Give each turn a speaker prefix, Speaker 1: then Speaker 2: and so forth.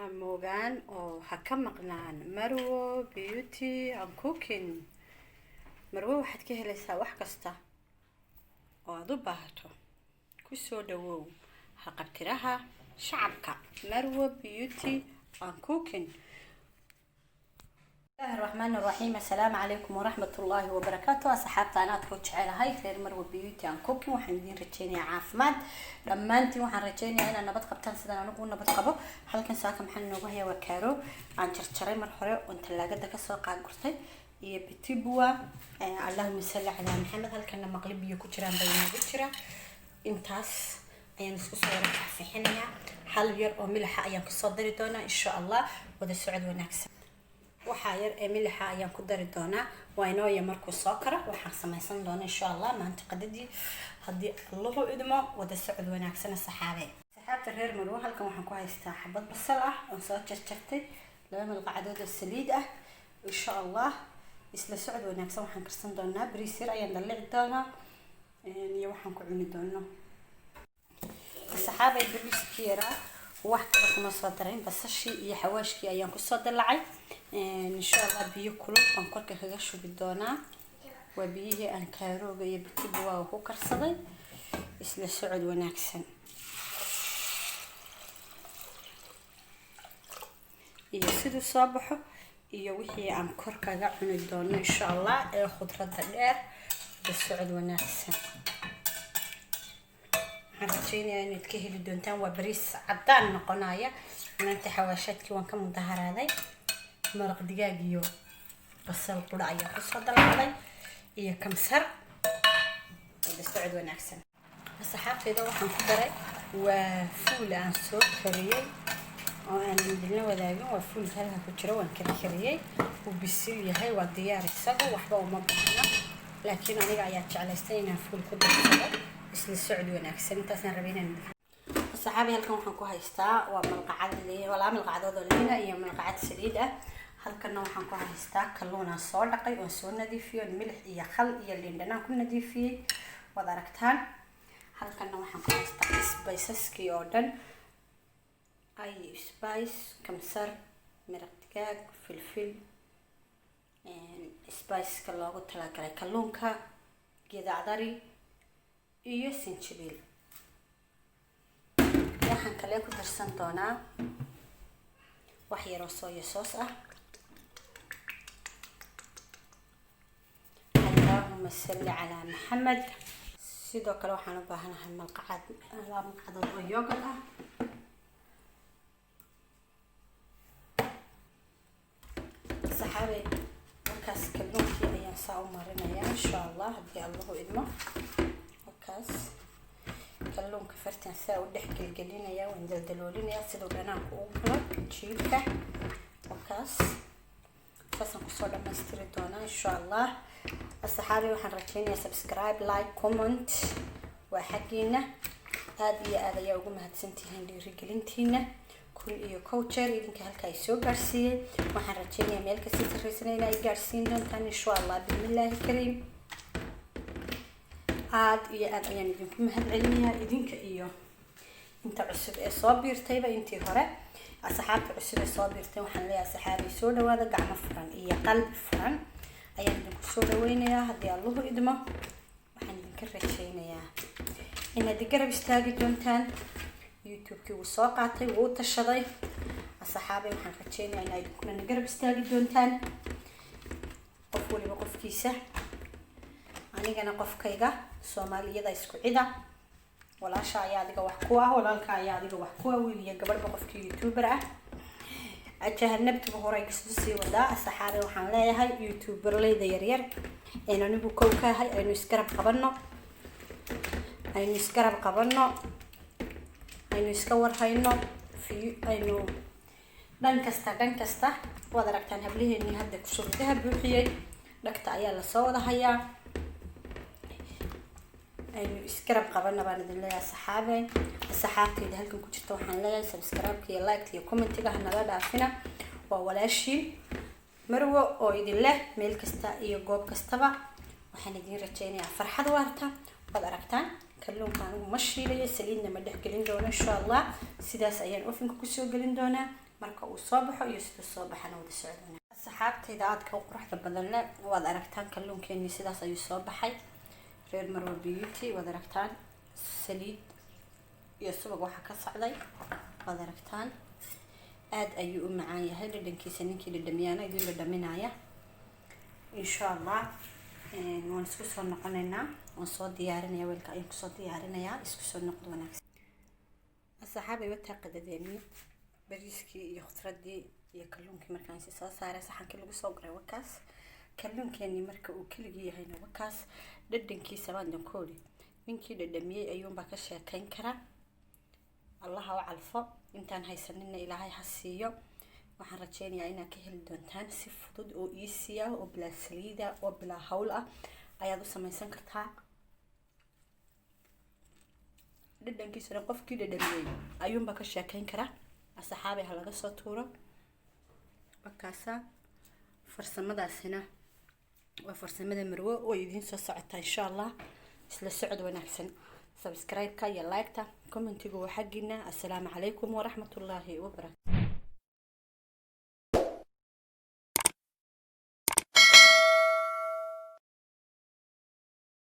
Speaker 1: Ha moogaan oo ha ka maqnaan Marwo Beauty and Cooking. Marwo waxaad ka helaysaa wax kasta oo aada u baahato. Kusoo dhawow haqabtiraha shacabka, Marwo Beauty and Cooking. Bismillahi raxmaani raxiim. Assalaamu calaykum waraxmat ullaahi wabarakaatu. Asxaabta aan aadka u jecelahay, reer Marwo Beauty and Cooking, waxaan idiin rajeynayaa caafimaad dhammaantiin. Waxaan rajeynayaa inaad nabad qabtaan sidaan anigu u nabad qabo. Halkan saaka maxaan inoogu hayaa? Waa kaaro aan jarjaray mar hore oon talaagada kasoo qaagurtay iyo bitibua. Allahuma salli calaa Maxamed. Halkana maqli biyo ku jiraan baa inoogu jira. Intaas ayaan isku soo yara faxfixinayaa. Hal yar oo milixa ayaan kusoo dari doonaa, insha Allah. Wada socod wanaagsan. Waxaa yar ee milixa ayaan ku dari doonaa. Waa inooya markuu soo karo waxaan samaysan doonaa, insha Allah, maanta qadadii, haddii Allahu idmo. Wada socod wanaagsana, saxaabe. Saxaabta reer Marwo, halkan waxaan ku haystaa xabad basal ah oon soo jarjartay, 2 malqacadood oo saliid ah, insha Allah. Isla socod wanaagsan. Waxaan karsan doonaa bariis yar ayaan dalici doonaa iyo waxaan ku cuni doono. Saxaabay, bariiskii yaraa wax kale kuma soo darayn, basashii iyo xawaashkii ayaan kusoo dalacay. Insha Allah biyo kulul baan korka kaga shubi doonaa. Waa biyihii aan kaarooga iyo bitibuwaaga ku karsaday. Isla socod wanaagsan. Iyo siduu soo baxo iyo wixii aan kor kaga cuni doono, insha Allah, ee khudradda dheer. Isla socod wanaagsan. Waxaan rajeynayaa inaad ka heli doontaan. Waa bariis caddaan noqonaya maanta. Xawaashaadkii waan ka mudaharaaday. Maraq digaag iyo basal qura ayaa kusoo dalacday iyo kamsar. Wada socod wanaagsan, asxaabtayda. Waxaan ku daray waa fuul aan soo kariyey oo aan idinla wadaagin. Waa fuulka halka ku jira. Waan karkariyey, wuu bisil yahay, waa diyaar isagu, waxba uma baahna, laakiin aniga ayaa jeclaystay inaan fuul ku darsado. Isla socod wanaagsan. Intaasaan rabay inaan. Saxaabi, halkan waxaan ku haystaa waa malqacad, waa 2 malqacadood oo liina iyo malqacad saliid ah. Halkanna waxaan ku haystaa kalluun aan soo dhaqay oon soo nadiifiyey, oon milix iyo khal iyo liin dhanaan ku nadiifiyey, waad aragtaan. Halkanna waxaan ku haystaa spicesaskii oo dhan, ay spice, kamsar, maraq digaag, filfil, spiceka loogu talagalay kalluunka, geedacdari iyo sinjibiil. Waxaan kale ku darsan doonaa wax yaroo soya sauce ah. Allahuma salli calaa Maxamed. Sidoo kale waxaan u baahanahay malqacad, 2 malqacadood oo yogurt ah. Saxaabe, markaas kalluunkii ayaan saa u marinayaa, insha Allah, haddii Allahu idmo. Markaas kalluunka fartan saa u dhex gelgelinaya, waan daldaloolinayaa siduu dhanaanku u galo jiilka. Markaas saasaan kusoo dhamaystiri doonaa, insha Allah. Asxaabi, waxaan rajeynayaa subscribe, like, comment waa xaggiina. Aada iyo aada ayaa ugu mahadsantihiin dhiirigelintiina 1001 jeer. Idinka halka ay soo gaarsiiyey, waxaan rajeynayaa meel kasii sarreysana in ay gaarsiin doontaan, insha Allah, bismillaahi kariim. Aada iyo aada ayaan idinku mahad celinayaa, idinka iyo inta cusub ee soo biirtayba. Intii hore, asxaabta cusub ee soo biirtay, waxaan leeyahay: asxaabay, soo dhawaada. Gacmo furan iyo qalbi furan ayaan idinku soo dhaweynayaa, haddii Allahu idmo. Waxaan idinka rajeynayaa inaad garab istaagi doontaan. YouTube-kii wuu soo qaatay, wuu tashaday. Asxaabay, waxaan rajeynayaa inaad idinkuna na garab istaagi doontaan, qof waliba qofkiisa, anigana qofkayga. Soomaaliyada isku cida. Walaasha ayaa adiga wax ku ah, walaalka ayaa adiga wax ku ah, wiil iyo gabadhba, qofkii YouTuber ah. Jahanabtuba horay kasoo sii wadaa. Asxaabe, waxaan leeyahay YouTuberleyda yaryar een anigu kow ka ahay, aynu isgarab qabano, aynu isgarab qabano, aynu iska warhayno, aynu dhan kasta, dhan kasta. Waad aragtaan hablaheenii hadda kushuruudaha buuxiyey, dhagta ayaa lasoo wada hayaa. Aynu isgarab qabana baan idin leeyahay, saxaabe. Saxaabtayda halkan ku jirta waxaan leeyahay subscribe-ka iyo like iyo commentiga hanala dhaafina. Waa walaashiin Marwo oo idin leh meel kasta iyo goob kastaba waxaan idiin rajeynayaa farxad waarta. Waad aragtaan kalluunka, anigu ma shiilayo, saliidna ma dhex gelin doono, insha Allah. Sidaas ayaan ovenka kusoo gelin doonaa. Marka uu soo baxo iyo siduu soo baxana wada socdana. Asxaabtayda aadka u quruxda badan leh, waad aragtaan kalluunkeenii sidaas ayuu soo baxay. Reer Marwa Beauty, waad aragtaan saliid iyo subag waxa ka socday. Waad aragtaan, aada ayuu u macaan yahay dhadhankiisa. Ninkii dhadhamiyaana idin dhadhaminaya. Insha Allah waan isku soo noqonaynaa, waan soo diyaarinaya, weelka ayaan kusoo diyaarinayaa. Isku soo noqdo wanaagsan, asxaabay. Wataa qadadeennii, bariiskii iyo khudradii iyo kalluunkii. Markaan si soo saaray saxankii lagu soo guray, wakaas kalluunkeenii. Marka uu keligii yahayna wakaas dhadhankiisa. Baan dankooli, ninkii dhadhamiyey ayuunbaa ka sheekayn karaa. Allaha u calfo, intaan haysanina Ilaahay ha siiyo. Waxaan rajeynayaa inaad ka heli doontaan. Si fudud oo easy ah oo bilaa saliida oo bilaa hawl ah ayaad u samaysan kartaa. Dhadhankiisana qofkii dhadhamiyey ayuunbaa ka sheekayn karaa. Asxaabay, ha laga soo tuuro. Wakaasa farsamadaasina waa farsamada Marwo oo idiin soo socotaa, insha Allah. Isla socod wanaagsan. Subscribe-ka iyo like-ta, commentiga waa xaggiina. Assalaamu calaykum waraxmatullaahi wabarakatu.